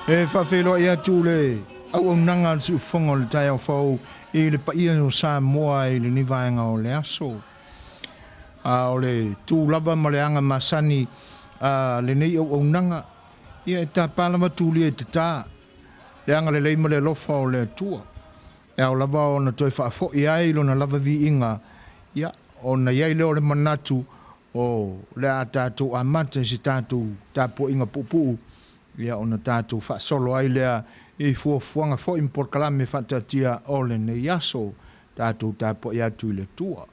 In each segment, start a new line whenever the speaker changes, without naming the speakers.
E faafeiloai atu le auaunaga a le siufofoga o le taeao fou i le paia o Samoa i lenei vaega o le aso. A o le tu lava ma le aga masani a lenei auaunaga, ia e tapa lava tulia i tata le agalelei ma le alofa o le Atua. E ao lava ona toe faafoi ai lona lava viiga, ia, ona i ai lea o le manatu o le a tatou amata i se tatou tapuaiga puupuu, ia ona tatou faasolo ai lea i fuafuaga foi ma polokalame faataatia o lenei aso. Tatou tapuai atu i le Atua.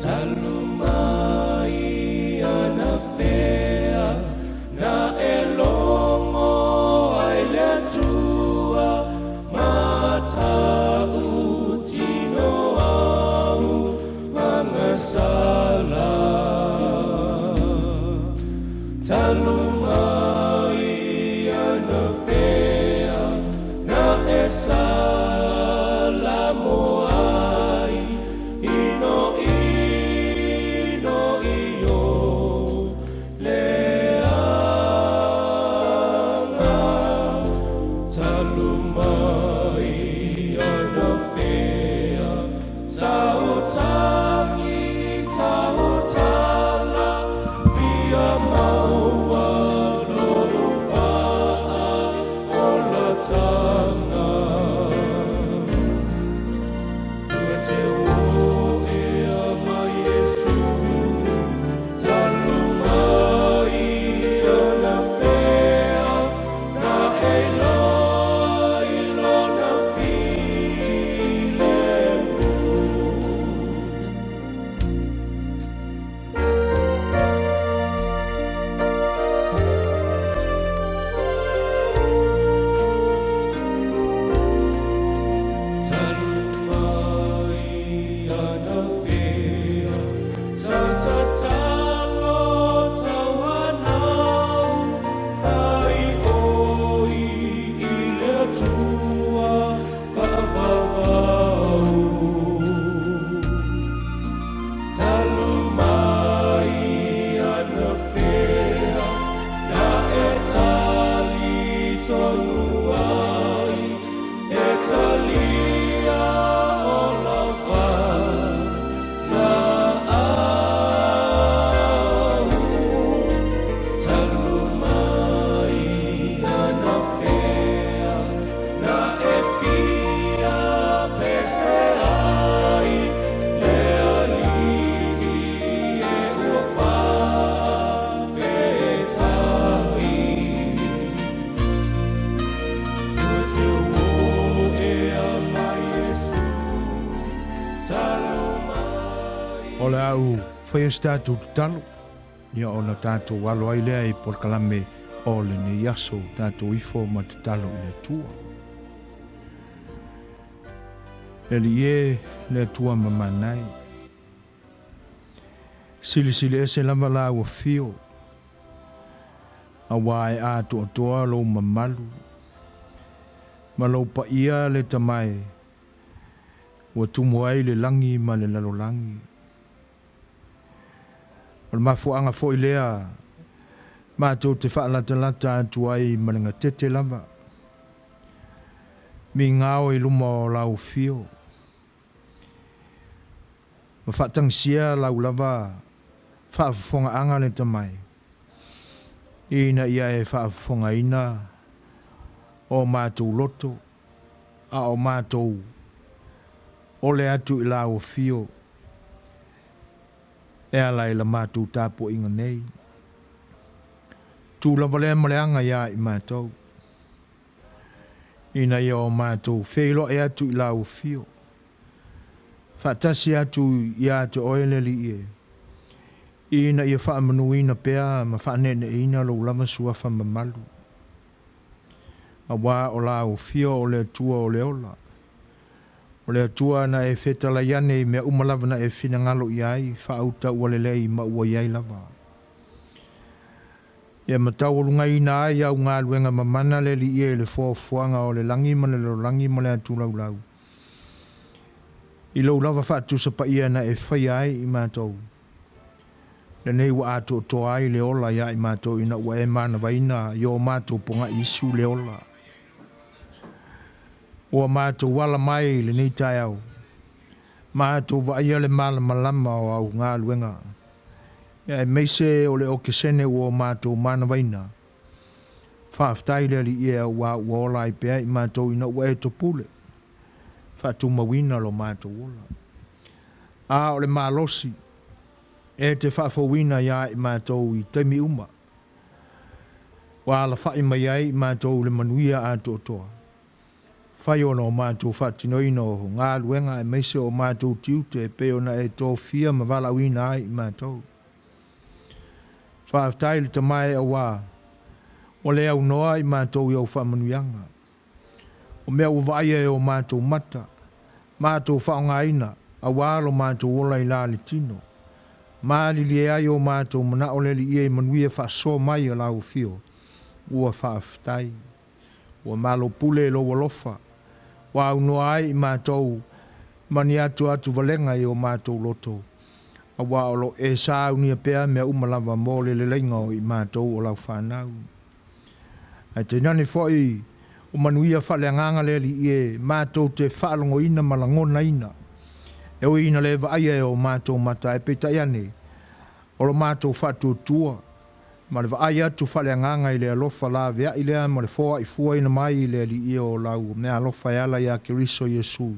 Talu mai anafea na e logo ai le Atua matautino au agasala. Talu mai anafea na e salamo ai ino ino i ou leaga. Talu mai anafea sa o tagi tautala fia maua lou faaolatanga. Ua te ea mai Iesu, talu mai anafea na e iloa i lona filemu. Talu mai anafea sa tatalo tauanau ai oi i le Atua faavavau. Talu mai anafea na e tali tonu ai, e talia o lava laau. Talu mai anafea na e fia pese ai le Alii e ua faafetai. Ua te ea mai Iesu, talu mai.
O le a ou faia se tatou tatalo, ia ona tatou alo ai lea i polokalame o lenei aso, tatou ifo ma tatalo i le Atua. Le Alii e, le Atua mamanai, silisili ese lava la ua fio, auā e atoatoa lou mamalu ma lou paia le tamae ua tumu ai le lagi ma le lalolagi. O le mafuaaga foi lea matou te faalatalata atu ai ma le gatete lava, migao i luma o lau afio, ma faatagisia lau lava faafofogaaga le tamae, ina ia e faafofogaina o matou loto, a o matou ole atu i lau afio e ala i la matou tapuaiga nei. Tu lava lea ma le aga iā i matou, ina ia o matou feiloai atu i lau afio, faatasi atu ia te oe le Alii e, ina ia faamanuina pea ma faaneeneeina lou lava suafa mamalu. Auā o lau afio o le Atua o le ola, o le Atua na e fetalai ane i mea uma lava na e finagalo i ai, faauta ua lelei ma ua i ai lava. Ia ma taualugaina ai au galuega mamana le Alii e i le foafoaga o le lagi ma le lalolagi ma le atulaulau. I lou lava faatusa paia na e faia ai i matou, lenei ua atoatoa ai le ola ia i matou ina ua e manavaina i o matou pogai isu le ola. Ua matou ala mai i lenei taeao, matou vaaia le malamalama o au galuega, aemaise o le okesene ua o matou manavaina. Faafetai le Alii e auā ua ola ai pea i matou ina ua e topule, faatumauina lo matou ola. A o le malosi e te faafouina iā i matou i taimi uma, ua alafai mai ai i matou i le manuia atoatoa, fai ona o matou faatinoina o galuega aemaise o matou tiute e pei ona e tofia ma valaauina ai i matou. Faafetai le Tama e auā ua le aunoa i matou i au faamanuiaga. O mea ua vaaia e o matou mata, matou faaaogaina auā lo matou ola i la le tino. Malilie ai o matou manao le Alii e i manuia faasoa mai a lau Afio. Ua faafetai. Ua malo pule i lou alofa, ua aunoa ai i matou ma ni atuatuvalega i o matou loto, auā o lo o e saunia pea mea uma lava mo le leleiga o i matou o lau fanau. Ae tainane foi o manuia faaleagaga le Alii e matou te faalogoina ma lagonaina, e ui ina le vaaia e o matou mata, ae peitai ane, o lo matou faatuatua ma le vaai atu faaleagaga i le alofa laveai lea ma le foaifuaina mai i le Alii o lau meaalofa e ala iā Keriso Iesu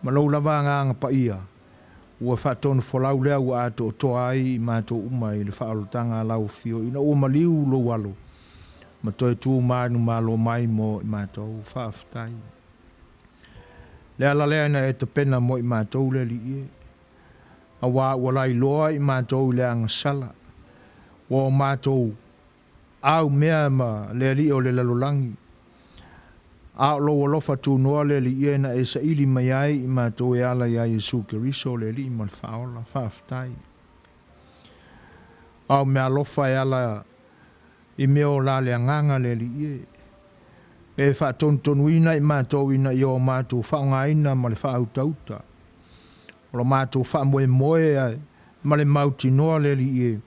ma lou lava Agaga Paia, ua faatonufolau lea ua atoatoa ai i matou uma i le faaolataga a lau Afio ina ua maliu lou Alo ma toe tu manumalo mai mo i matou. Faafetai. Le ala lea na e tapena mo i matou le Alii e, auā ua lailoa i matou i le agasala, ua o matou aumea ma le alii o le lalolagi, a o lou alofa tunoa le Alii e na e saili mai ai i matou e ala iā Iesu Keriso le Alii ma le Faaola. Faafetai. A o meaalofa e ala i mea o la le agaga le Alii e, e faatonutonuina i matou ina ia o matou faaaogaina ma le faautauta o lo matou faamoemoe ma le mautinoa le Alii e,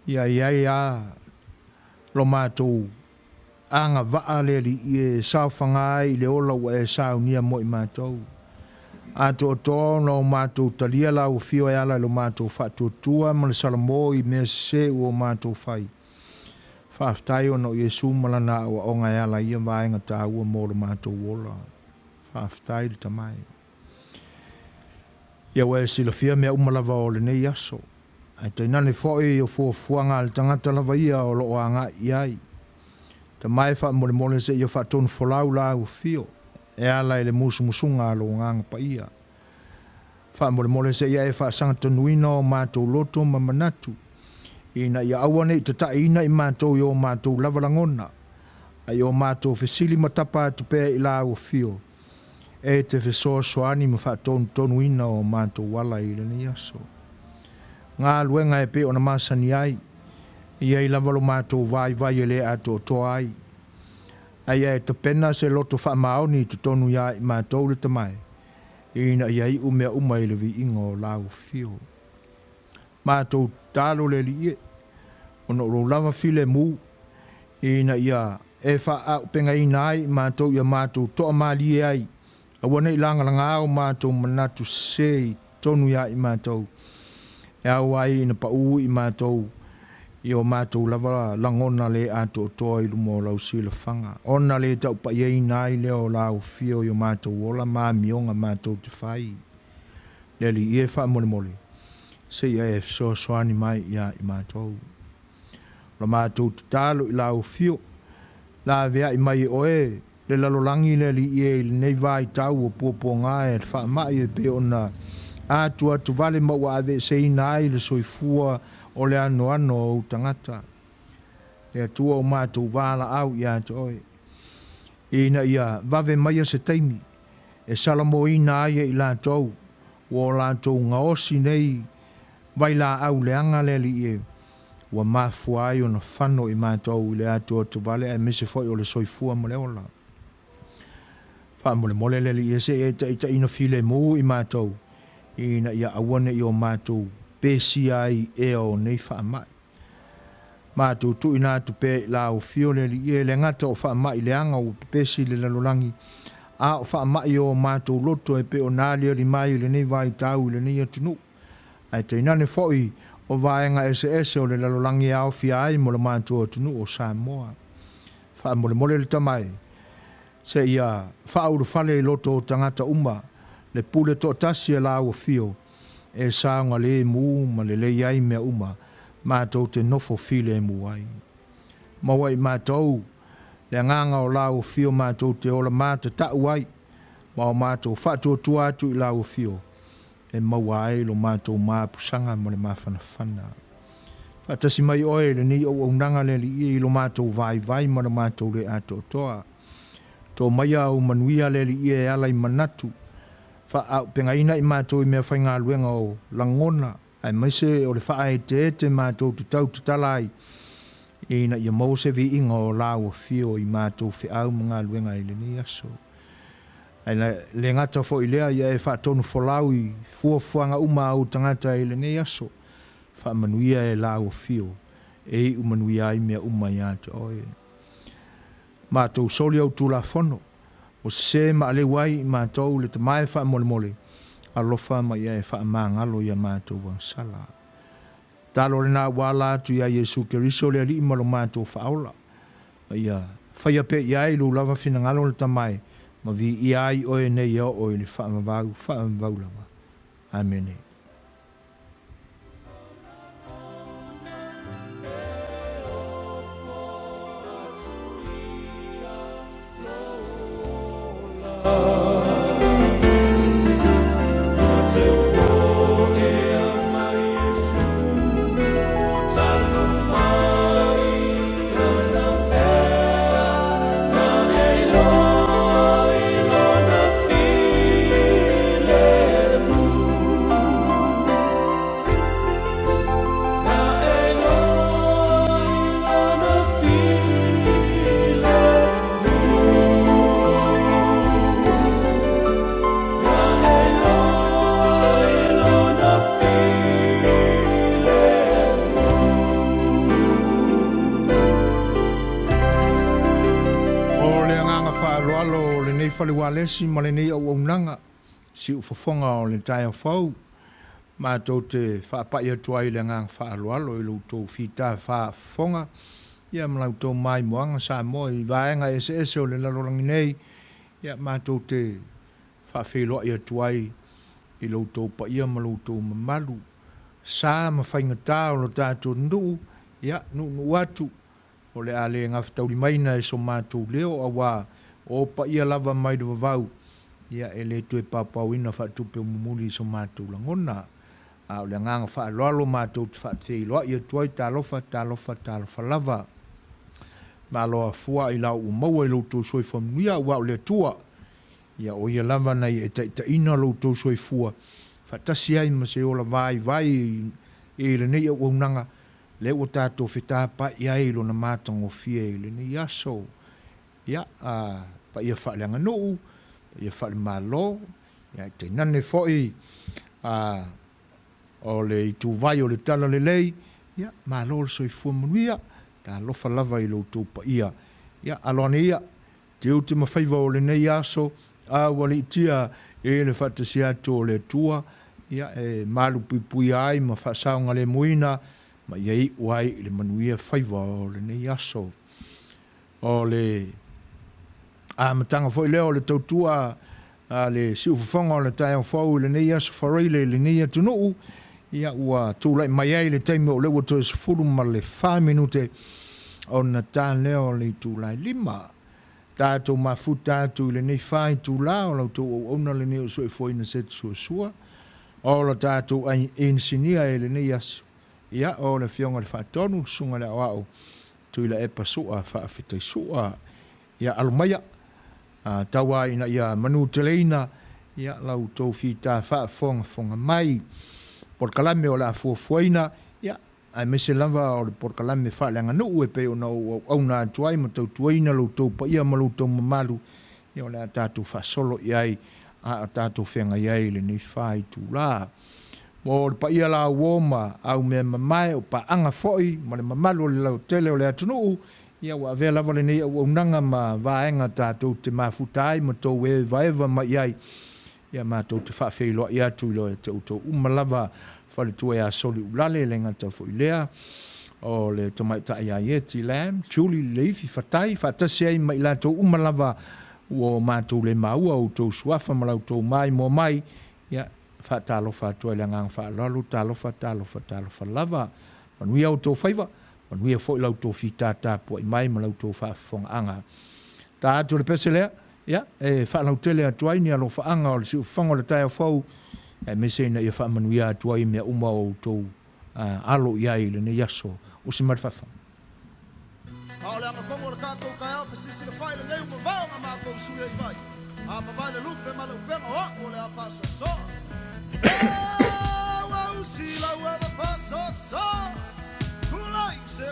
ia i ai a lo matou agavaa le Alii e saofaga ai i le ola ua e saunia mo i matou. Atoatoa ona o matou talia lau afio e ala i lo matou faatuatua ma le salamo i mea sese ua o matou fai. Faafetai ona o Iesu ma lana aoaoga e ala i ia vaega taua mo lo matou ola. Faafetai le Tama e. Ia ua e silafia mea uma lava o lenei aso, ae tainane foi o fuafuaga a le tagata lava ia o lo o agai i ai. Tama e faamolemole seia faatonufolau lau afio e ala i le musumusuga a lou Agaga Paia. Faamolemole seia e faasagatonuina o matou loto ma manatu, ina ia aua ne i tata'iina i matou i o matou lava lagona, a i o matou fesili ma tapa atu pea i lau afio, e te fesoasoani ma faatonutonuina o matou ala i lenei aso. Galuega e pei ona masani ai, e i ai lava lo matou vaivai e le atoatoa ai. A ia e tapena se loto faamaoni i totonu iā i matou le Tama e, ina ia iu mea uma i le viiga o lau afio. Matou tatalo le Alii e, ona o lou lava filemu, ina ia e faaaupegaina ai i matou ia matou toamalie ai, aua ne i lagalagā o matou manatu sesē i totonu iā i matou, e ao ai ina paū i matou i o matou lava lagona le atoatoa i luma o lau silafaga, ona le taupaiaina ai lea o lau afio i o matou ola ma amioga matou te fai. Le Alii e, faamolemole, seia e fesoasoani mai iā i matou. O la matou tatalo i lau afio, laveai mai e oe le lalolagi le Alii e i lenei vaitau o puapuaga e le faamai e pei ona atuatuvale ma ua aveeseina ai le soifua o le anoano o ou tagata. Le Atua o matou valaau ia te oe, ina ia vave maia se taimi e salamoina ai e i latou ua o latou gaosi nei vailaau leaga le Alii e, ua mafua ai ona fano i matou i le atuatuvale aemaise foi o le soifua ma le ola. Faamolemole le Alii se i e taitaiina filemu i matou, ina ia aua ne i o matou pesia ai i ea o nei faamai. Matou tuuina atu pea i la Afio le Alii e le gata o faamai leaga ua pepesi i le lalolagi, a o faamai o o matou loto e pei ona aliali mai i lenei vaitau i lenei atunuu, ae tainane foi o vaega eseese o le lalolagi e aofia ai ma lo matou atunuu o Samoa. Faamolemole le Tama e, seia faaulufale i loto o tagata uma le pule toatasi a la Afio e saogalemu ma lelei ai mea uma matou te nofo filemu ai. Maua i matou le agaga o lau afio matou te ola matatau ai ma o matou faatuatua atu i lau afio e maua ai lo matou mapusaga ma le mafanafana. Faatasi mai oe i lenei auaunaga le Alii i lo matou vaivai ma lo matou le atoatoa. To maia au manuia le Alii e ala i manatu, faaaupegaina i matou i meafaigaluega o lagona, aemaise o le faaeteete matou te tau tatala ai, ina ia maua se viiga o lau afio i matou feau ma galuega i lenei aso. Ae le gata foi i lea, ia e faatonufolau i fuafuaga uma a ou tagata i lenei aso, faamanuia e lau afio e iu manuia ai mea uma ia te oe. Matou soli au Tulafono, ua sese ma aleu ai i matou le tamae faamolemole, alofa ma ia e faamagalo ia matou agasala. Talo lena ua ala atu ia Iesu Keriso le Alii ma lo matou Faaola, ma ia faia pea i ai lou lava finagalo le tamae, ma viia ai oe nei e oo i le faavavau, faavavau lava. Amene. O le agaga faaaloalo o lenei fale ualesi ma lenei auaunaga, siufofoga o le taeao fou, matou te faapai atu ai i le agaga faaaloalo i lo outou fita faafofoga ia ma la outou maimoaga Samoa i vaega eseese o le lalolagi nei, ia matou te faafeiloai atu ai i lo outou paia ma lo outou mamalu, sa ma faigata o lo tatou nuu, ia nuunuu atu, o le a le gafataulimaina e so matou leo, auā o paia lava mai le vavau, ia e le toe paopaoina faatupe mumuli i so matou lagona. A o le agaga faaaloalo matou te faafeiloai atu ai, talofa, talofa, talofa lava. Malo afua i la ua maua i lo outou soifua manuia, aua o le Atua, ia o Ia lava na ia e taitaiina lo outou soifua, faatasi ai ma se ola vaivai i lenei auaunaga, lea ua tatou fetapai ai i Lona matagofie i lenei aso. Ia, a paia faaleaganuu, paia faalemalo, ia ae tainane foi a o le ituvai o le Talalelei, ia, malo le soifua manuia, talofa lava i lo outou paia. Ia, alo ane ia, tiute ma faiva o lenei aso, a ua liitia i le faatasi atu o le Atua, ia, e malupuipuia ai ma faasaogalemuina ma ia iu ai i le manuia faiva o lenei aso. O le amataga foi lea o le tautua a le siufofoga o le taeao fou i lenei aso faraile i lenei atunuu, ia ua tulai mai ai le taimi o lea ua toe 14 minute ona ta lea o le itula e 5. Tatou mafuta atu i lenei fa itula o la outou auauna lenei o soifuaina se suasua o la tatou inisinia i lenei aso. Ia, o le Afioga i le Faatonu, le Susuga i le Aoao Tuilaepa Sua Faafetai Sua, ia alo maia, tau lava ina ia manuteleina ia la outou fita faafogafoga mai. Polokalame o le a fuafuaina, ia, aemaise lava o le polokalame faaleaganuu e pei ona ou auauna atu ai ma tautuaina lo outou paia ma lo outou mamalu. Ia o le a tatou faasolo i ai a o tatou feagai ai i lenei faitulā. Mo le paia lauo ma au mea mamae o paaga foi ma le mamalu o le lautele o le atunuu, ia ua avea lava lenei auaunaga ma vaega tatou te mafuta ai ma tou evaeva mai i ai. Ia matou te faafeiloai atu i lo te outou uma lava faletua ia Soliulale, e le gata foi i lea o le tamaitai ia Ieti Lam, Julie Leifi Fatai, faatasi ai ma i latou uma lava ua o matou le maua outou suafa ma la outou maimoa mai. Ia, faatalofa atu ai i le agaga faaaloalo, talofa, talofa, talofa lava. Manuia outou faiva, manuia foi la outou fita tapuai mai ma la outou faafofogaaga. Ta atu le pese lea, ia, e faalautele atu ai ni alofaaga o le siufofoga o le taeao fou, aemaise ina ia faamanuia atu ai mea uma o outou alo i ai i lenei aso. Usi mai le faafofoga.
A o le agatonu o le tatou taeao fesisilafai lenei ua mavao na matou sui ai vai, a mavae le lupe ma le upega o a'u o le a faasoasoa. Ua usi lau ava faasoasoa, tulai se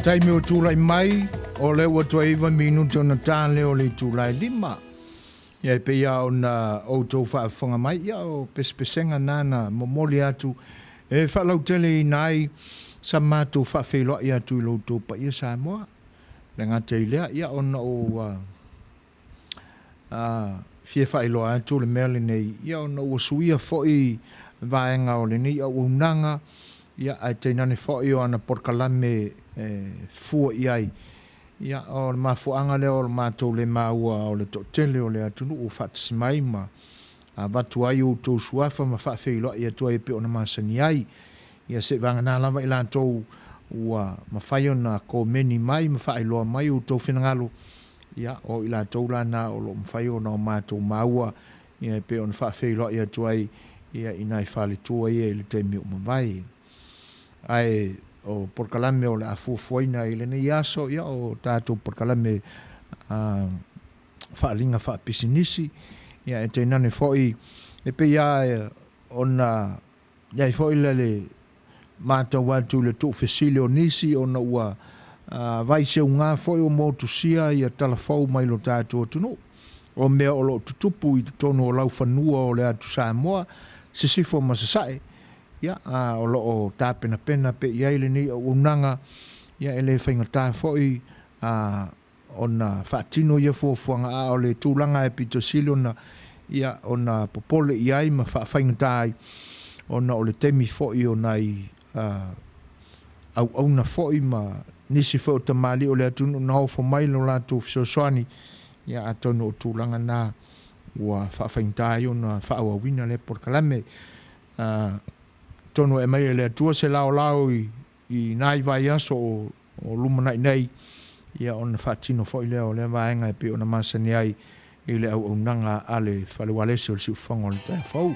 Taimi o tulai mai, o lea ua toe 9 minute ona ta lea o le itula e 5. Ia e pei lava ona outou faafofoga mai, ia o pesepesega na na momoli atu e faalauteleina ai sa matou faafeiloai atu i lo outou paia Samoa. Le gata i lea, ia ona ua fia faailoa atu le mea lenei, ia ona ua suia foi vaega o lenei auaunaga, ia ae tainane foi o ana polokalame e fua i ai. Ia, o le mafuaaga lea o le matou le maua o le toatele o le atunuu ua faatasi mai ma avatu ai outou suafa ma faafeiloai atu ai e pei ona masani ai. Ia seivagana lava i latou ua mafai ona komeni mai ma faailoa mai outou finagalo, ia, o i latou la na o lo o mafai ona o matou maua, ia e pei ona faafeiloai atu ai, ia, i nai faletua ia i le taimi ua mavae. Ae o polokalame o le a fuafuaina i lenei aso, ia o tatou polokalame faaaliga faapisinisi, ia e tainane foi e pei lava ona i ai foi le matau atu i le tuufesili o nisi ona ua vaiseuga foi ua motusia ia talafou mai lo tatou atunuu o mea o lo o tutupu i totonu o laufanua o le atu Samoa, Sisifo ma Sasae, ia, o lo o tapenapena pea i ai lenei auaunaga, ia e le faigata foi ona faatino ia fuafuaga, a o le tulaga e pito sili ona, ia, ona popole i ai ma faafaigata ai, ona o le taimi foi o nai auauna foi ma nisi foi o tamalii o le atunuu na ofo mai lo latou fesoasoani, ia atonu o tulaga na ua faafaigata ai ona faaauauina lea polokalame. Atonu e aumai e le Atua se laolao i nai vaiaso o lumanai nei, ia ona faatino foi lea o lea vaega e pei ona masani ai i le auaunaga a le Fale Ualesi o le Siufofoga o le Taeao Fou.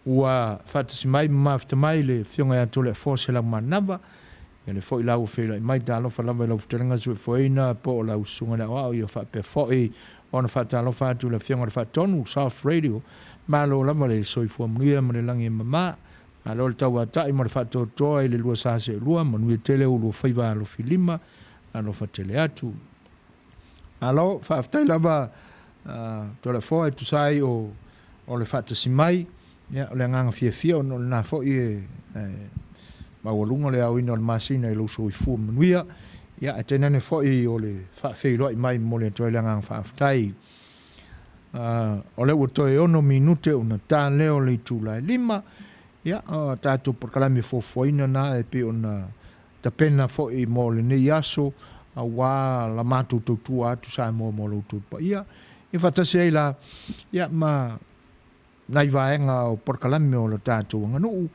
Ua faatasi mai ma mafuta mai le Afioga ia Toleafoa Selaumanava, ia le foi la ua feiloai mai, talofa lava i lau fetalaiga Suefoeina po o lau Susuga i le Aoao, ia faapea foi ona faatalofa atu i le Afioga i le Faatonu, Soft Radio, malo lava le soifua manuia ma le lagi e mama. Malo le tauatai ma le faatoatoa i le lua sa seelua, manuia tele o lua faiva alofi lima, alofa tele atu. Malo, faafetai lava Toleafoa e tusa ai o le faatasi mai, ia, o le agaga fiafia ona o lena foi e maualuga le aoina o le masina i lou soifua manuia, ia, ae tainane foi o le faafeiloai mai e momoli atu ai le agaga faafetai. O lea ua toe 6 minute ona ta lea o le itula e 5, ia, o tatou polokalame fuafuaina na e pei ona tapena foi mo lenei aso, aua la matou tautua atu Samoa mo lo outou paia. Ia faatasi ai la, ia, ma nai vaega o polokalame o le tatou aganuu,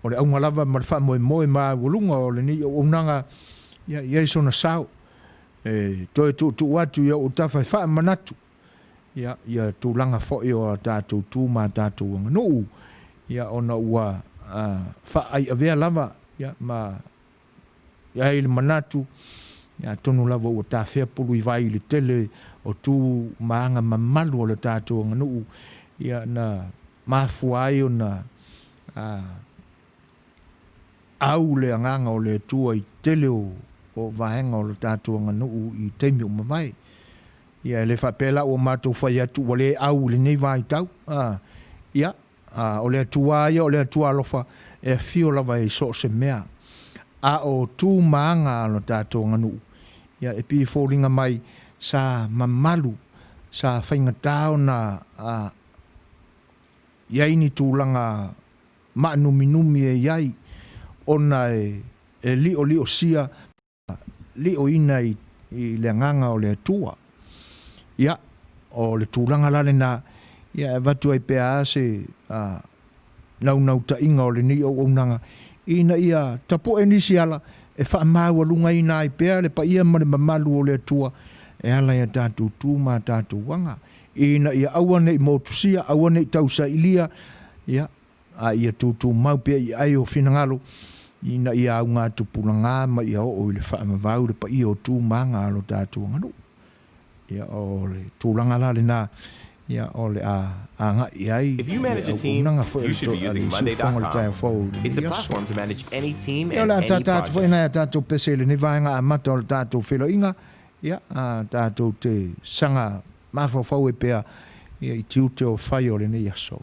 o le auga lava ma le faamoemoe maualuga o lenei auaunaga, ia i ai sona sao e toe tuutuu atu i ou tafa e faamanatu, ia, ia tulaga foi o a tatou tu ma a tatou aganuu, ia, ona ua faaaiavea lava, ia, ma i ai le manatu, ia, atonu lava ua tafea pulu i vai i le tele o tu ma aga mamalu o le tatou aganuu, ia, na mafua ai ona au le agaga o le Atua i tele o vaega o le tatou aganuu i taimi ua mavae. Ia, e le faapea la ua matou fai atu ua le au i lenei vaitau. Ia, o le Atua lava ia o le Atua alofa e afio lava i so o se mea. A o tu ma aga a lo tatou aganuu, ia, e pei e foliga mai sa mamalu, sa faigata ona i ai ni tulaga maanuminumi e i ai ona e lioliosia ma lioina i le agaga o le Atua. Ia, o le tulaga la lena, ia e avatu ai pea lava se naunautaiga o lenei auaunaga ina ia tapu'e nisi ala e faamaualugaina ai pea le paia ma le mamalu o le Atua e ala i a tatou tu ma a tatou aga, ina ia aua ne i motusia, aua ne i tausailia, ia, a ia tutumau pea i ai o finagalo, ina ia augatupulaga ma ia oo i le faavavau le paia o tu ma aga a lo tatou aganuu. Ia, o le tulaga la lena, ia, o le a agai ai
If you
le
manage a team,
auaunaga foi a
you
le
should be
a le
using
siufofoga o le
Monday.com.
taeao fou i
It's a
lenei aso.
platform to manage any team
Ia, o
and
le a
any
tātā atu foi
project.
nai a tātou pese i lenei vaega amata o le tātou feiloaiga, ia, a tātou te saga mafaufau ai pea, ia, i tiute o whai o lenei aso.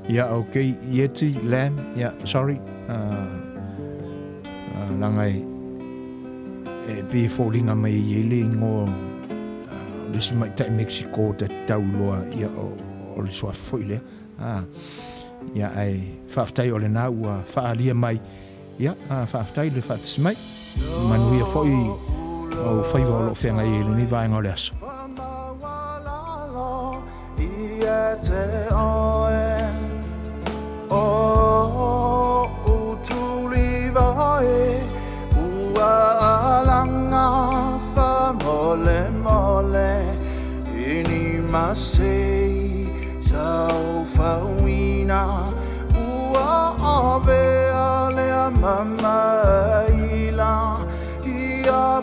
Ia, ok, Yeti, Lamb, ia, sorry. Langa e, e pe e fōlinga mai e i le ingoa o le isi maita'i Mexico ta te tau iloa, ia, o, o le suafa foi lea. Ia, ae faafetai o lena ua faaalia mai. Ia, faafetai le faatasi mai. Manuia foi ou faiva o lo o feagai ai i lenei vaega o le aso.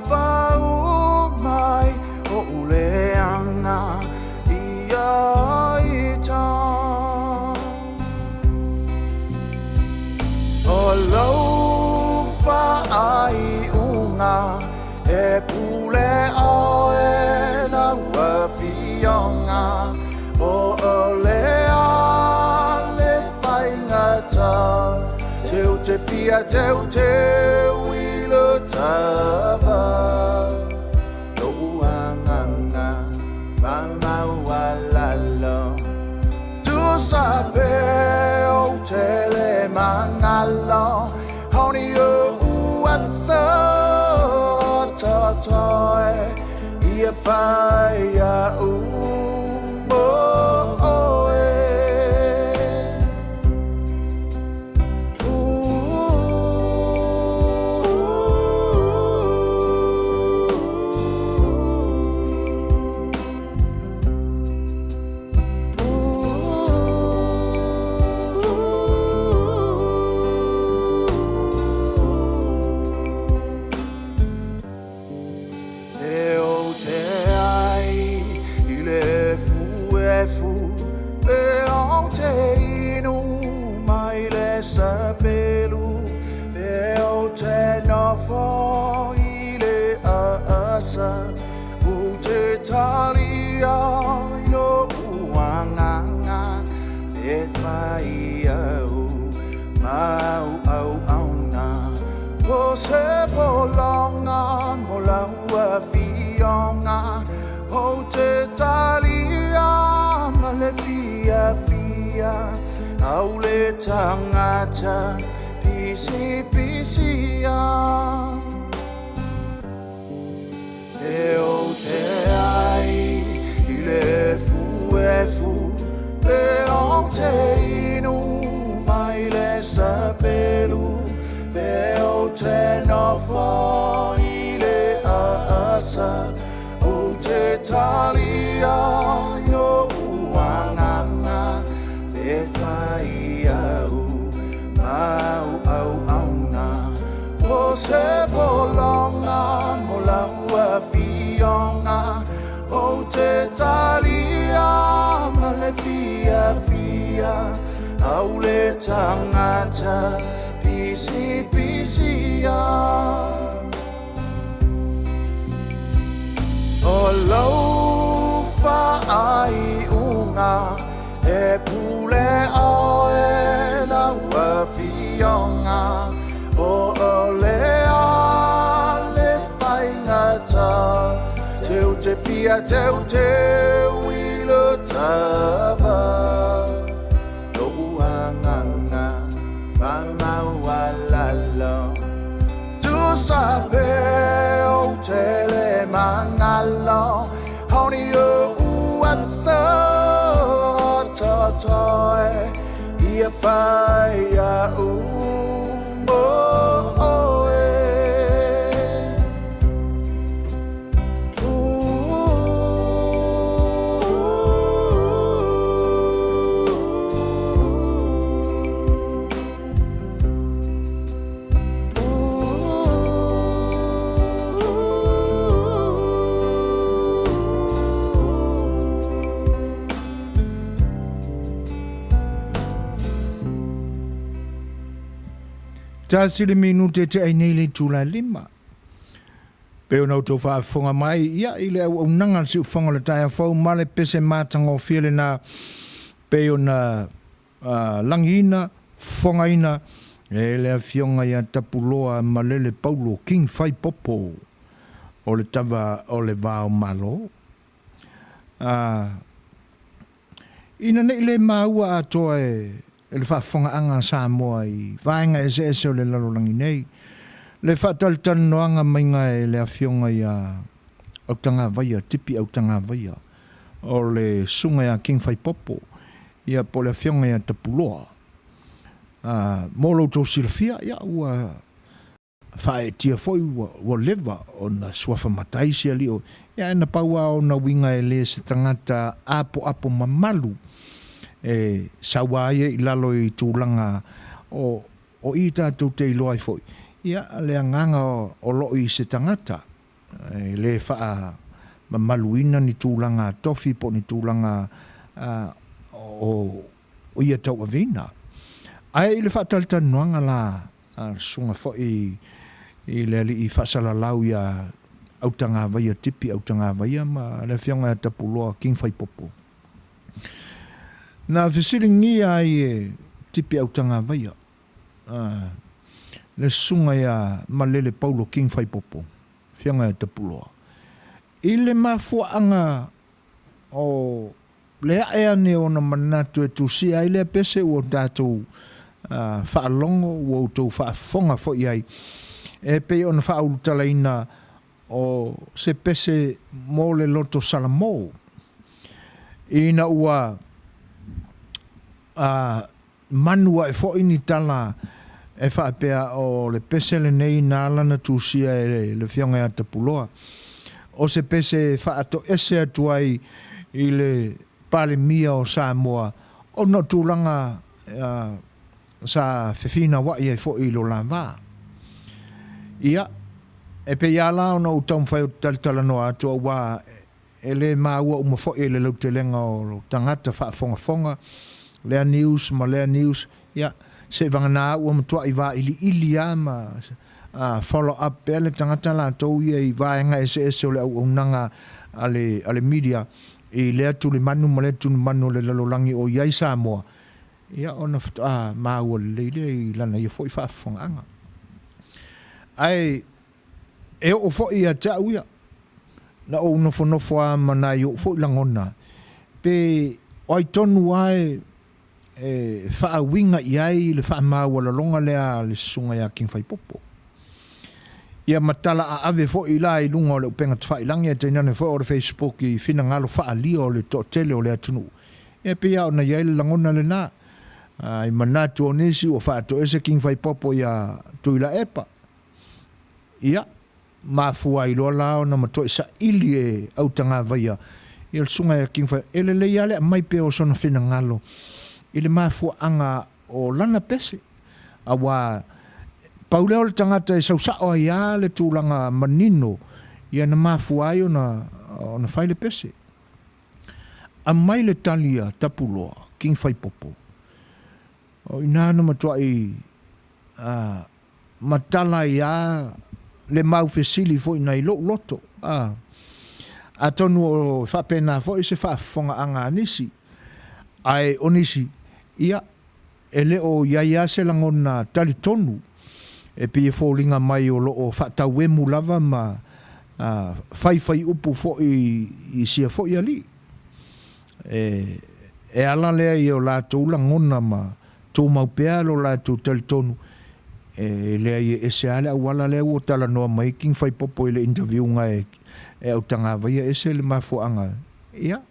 pau mai o'u leaga ia ita. O lou faaiuga e pule ʻoe lau afioga, po o le a le faigata, teu te fia teuteu i le tava, lo'u agaga faamaualalo. Tusa pe ou te le magalo, haoni o'u aso totoe, ia fai a'u mo oe. E ou te ai i le efuefu, pe ou te inu mai le sapelu, pe ou te nofo i le aasa, ou te talia i lo'u agaga, pe fai au ma au auauna, o se pologa mo lau afioga, ou te talia ma le fiafia, au le tagata pisipisia. E ou te ai i le efuefu, pe ou te inu mai le sapelu, pe ou te nofo i le aasa, ou te talia i lo'u agaga, pe fai au ma au auauna, o se pologa mo lau afioga, ou te talia ma le fiafia, au le tagata pisipisia. O lou faaiuga e pule ʻoe lau afioga, po o le a le faigata, teu te fia teuteu i le tava, lo'u agaga faamaualalo. Tusa pe ou te le magalo, haoni o'u aso totoe, ia fai a'u mo oe.
Tasi le minute te ai nei le itula e lima. Pei ona outou faafofoga mai, ia, i le auaunaga a le siufofoga o le taeao fou ma le pese matagofie lena pei ona lagiina, fofogaina e le Afioga ia Tapuloa Malele Paulo King Faipopo o le tava o le va o Malo. Ina nei le maua atoa e le faafofogaaga a Samoa i vaega eseese o le lalolagi nei, le faatalitalinoaga maiga e le Afioga ia Autagavaia, Tipi Autagavaia, o le Susuga ia King Faipopo, ia po o le Afioga ia Tapuloa. Mo lo outou silafia, ia ua faaeetia foi ua, ua leva ona suafa matai si alii o, ia ae na pau lava ona uiga e le se tagata apoapo mamalu e saua ai i lalo i tulaga o, o i tatou te iloa ai foi, ia le agaga o, o loo i se tagata. E le faamamaluina ni tulaga tofi po o ni tulaga o ia tauaveina. Ae i le faatalatalanoaga la a le susuga foi i le alii faasalalau ia Autagavaia Tipi Autagavaia ma le afioga ia Tapuloa King Faipopo, na fesiligia ai e Tipi Autagavaia le susuga ia Malele Paulo King Faipopo, afioga ia Tapuloa, i le mafuaaga o le ae ane o ona manatu e tusia ai lea pese ua tatou faalogo, ua outou faafofoga foi i ai, e pei ona faaulutalaina o se pese mo le loto salamo, ina ua manu ae foi ni tala e faapea o le pese lenei na ala ona tusia e le Afioga ia Tapuloa, o se pese e faatoese atu ai i le Palemia o Samoa ona o tulaga sa fefinauai ai foi i lo la va. Ia, e pei lava la ona ou taumafai ou te talatalanoa atu aua E le maua uma foi e le lautelega o tagata faafogafoga lea news ma lea news, ia, seivagana ua matuai vailiili lava ma follow up pea le tagata latou ia i vaega eseese o le auaunaga a le media i lea tulimanu ma lea tulimanu o le lalolagi o i ai Samoa, ia ona faatoa maua lelei lea i lana ia foi faafofogaaga. Ae E oo foi ia te au ia, na ou nofonofo lava ma nai ou foi lagona, pe o ai tonu lava e faauiga i ai le faamaualaloga lea a le Susuga ia King Faipopo. Ia ma tala aave foi la i luga o le upega tafailagi ae tainane foi o le Facebook i finagalo faaalia o le toatele o le atunuu. Ia pei lava ona i ai le lagona lena, i manatu o nisi ua faatoese King Faipopo ia Tuilaepa, Ia, mafua ai loa la ona matuai saili e Autagavaia ia le susuga ia King Fai, e lelei lava le aumai pea o sona finagalo i le mafuaaga o lana pese, aua pau lea o le tagata e sau sao ai lava le tulaga manino ia na mafua ai ona ona fai le pese. Aumai le tali a Tapuloa, King Faipopo, o i ina na matuai matala ai lava le mau fesili foi nai lou loto. Atonu o faapena foi se faafofogaaga a nisi, ae o nisi, ia, e le o i ai lava se lagona talitonu e pei e foliga mai o lo o faatauemu lava ma faifai upu foi i sia foi alii. E ala lea i o latou lagona ma tumau pea lo latou talitonu, e leai e ese lava le auala lea ua talanoa mai ai King Faipopo i le interview na e Autagavaia, ese le mafuaaga. Ia,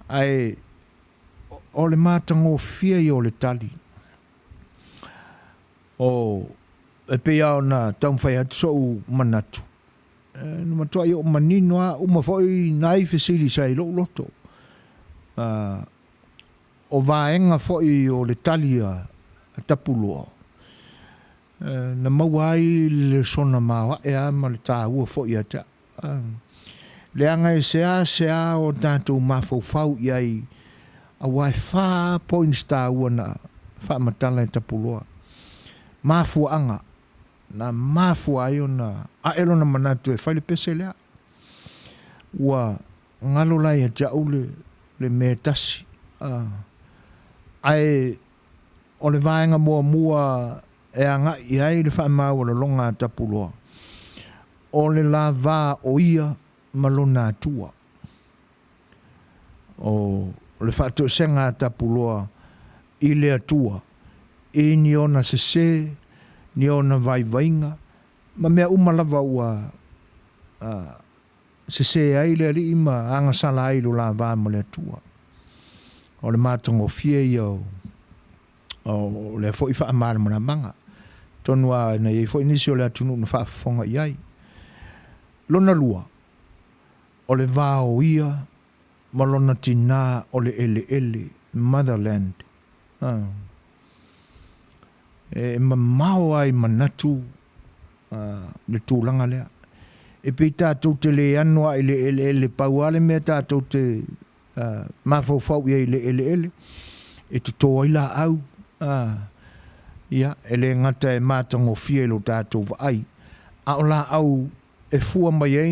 ae o le matagofie ia o le tali. O, e pei lava ona taumafai atu so'u manatu, na matuai oo manino lava, uma foi nai fesili sa i lou loto. O vaega foi o le tali a Tapuloa, na maua ai le lesona maoae lava ma le taua foi ia te au. Leaga e seasea o tatou mafaufau i ai, aua e fa points taua na faamatala e Tapuloa. Mafuaaga na mafua ai ona ae lona manatu e fai le pese lea. Ua galo la ia te au le mea e tasi. Ae o le vaega muamua e agai i ai le faamaualaloga a Tapuloa, o le lava o ia ma lona Atua. O le faatoesega a Tapuloa i le Atua i ni ona sese, ni ona vaivaiga, ma mea uma lava ua sese ai le Alii ma agasala ai lo la va ma le Atua. O le matagofie ia o lea foi faamalamalamaga. Atonu lava na i ai foi nisi o le atunuu na faafofoga i ai. Lona lua, o le va o ia ma lona tinā o le eleele, motherland. E mamao lava i manatu le tulaga lea. E pei tatou te le ano lava i le eleele, pau lava le mea tatou te mafaufau i ai i le eleele, e toto ai laau. Ia, e le gata e matagofie i lo tatou vaai, a o laau e fua mai ai.